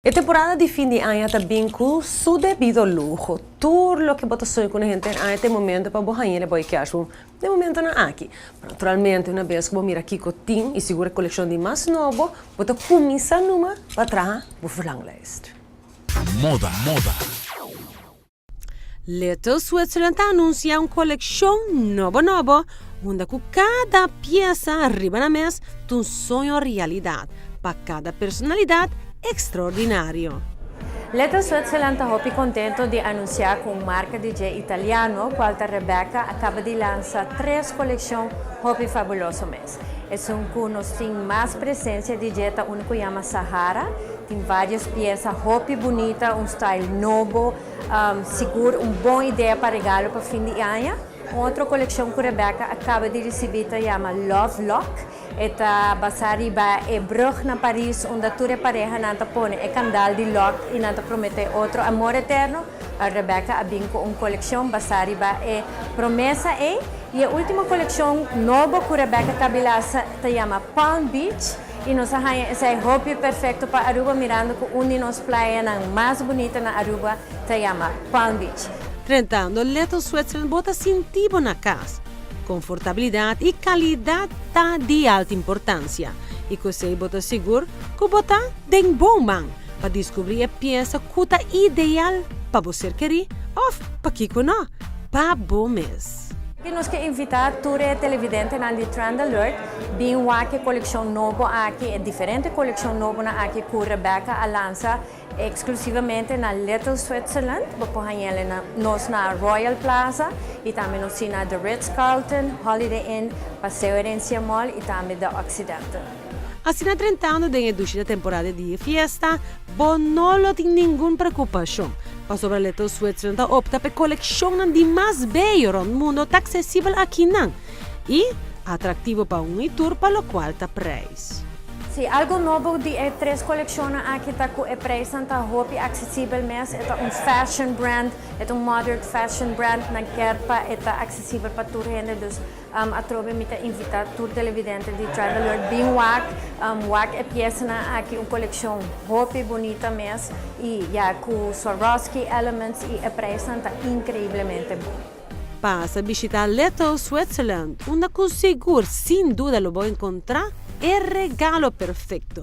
E temporada di fin di aña ta bin cu su debido luho. Tur loke bo ta soña cu henter aña ta e momento pa bo haña e boy kerstboom den momentonan aki. Pero naturalmente una bes cu bo mira kico tin y sigur e coleccion di mas nobo, bo ta cuminsa numa pa traha bo verlanglijst. Moda, moda. Little Switzerland ta anuncia un coleccion nobo nobo, unda cu cada pieza riba na mes ta un soño realidad pa cada personalidad extraordinario. Little Switzerland ta hopi contento di anuncia cu un marca di italiano, cual ta Rebecca, a caba di lansa tres coleccion hopi fabuloso mes. Esun cu nos tin mas presencia di dje ta un cu yama Sahara, tin varios pieza hopi bunita, un style nobo, sigur un bon idea pa regalo pa fin di aña. Un otro coleccion cu Rebecca a caba di ricibi ta yama Love Lock. E ta basa riba e brug na Paris, unda tur e pareha nan ta pone e candal di lock y nan ta promete otro amor eterno. A Rebecca a bin cu un coleccion basa riba e promesa ey. Y e ultimo coleccion nobo cu Rebecca a caba di lansa ta yama Palm Beach. Y nos a haya esey hopi perfecto pa Aruba, mirando cu un di nos playa nan mas bunita na Aruba ta yama Palm Beach. Drentando Little Switzerland bo ta sinti bo na cas. Confortabilidad y calidad ta di alta importancia. Y cu esey bo ta sigur cu bo ta den bon man pa descubri e pieza cu ta ideal pa bo ser keri of pa kico no, pa bo mes. Y nos kier invita tur televidente nan di Trend Alert, bin wak e coleccion nobo aki, e diferente coleccion nobo nan aki cu Rebecca a lansa exclusivamente na Little Switzerland. Bo por na nos na Royal Plaza y tambe nos na The Ritz-Carlton, Holiday Inn, Paseo Herencia Mall y tambe The Occidental. Asina, drentando den e temporada di fiesta, bo no tin ningun preocupacion. Pasobra Little Switzerland a opta pa coleccion di mas bello rond mundo ta accesibel aki nan. Y atractivo pa un y tur pa locual ta prijs. Si, algo nobo di e tres coleccion aki ta cu e prijs ta hopi accesibel mes, e un fashion brand, e un modern fashion brand nan kier pa e ta accesibel pa tur hende, dus atrobe mi ta invita tur televidente di Trend Alert bin wak e pieza nan aki, un coleccion hopi bunita mes y ya cu Swarovski elements y e prijs ta increiblemente bon. Pasa bishita Little Switzerland, unda cu sigur, sin duda, lo bo encontra e regalo perfecto.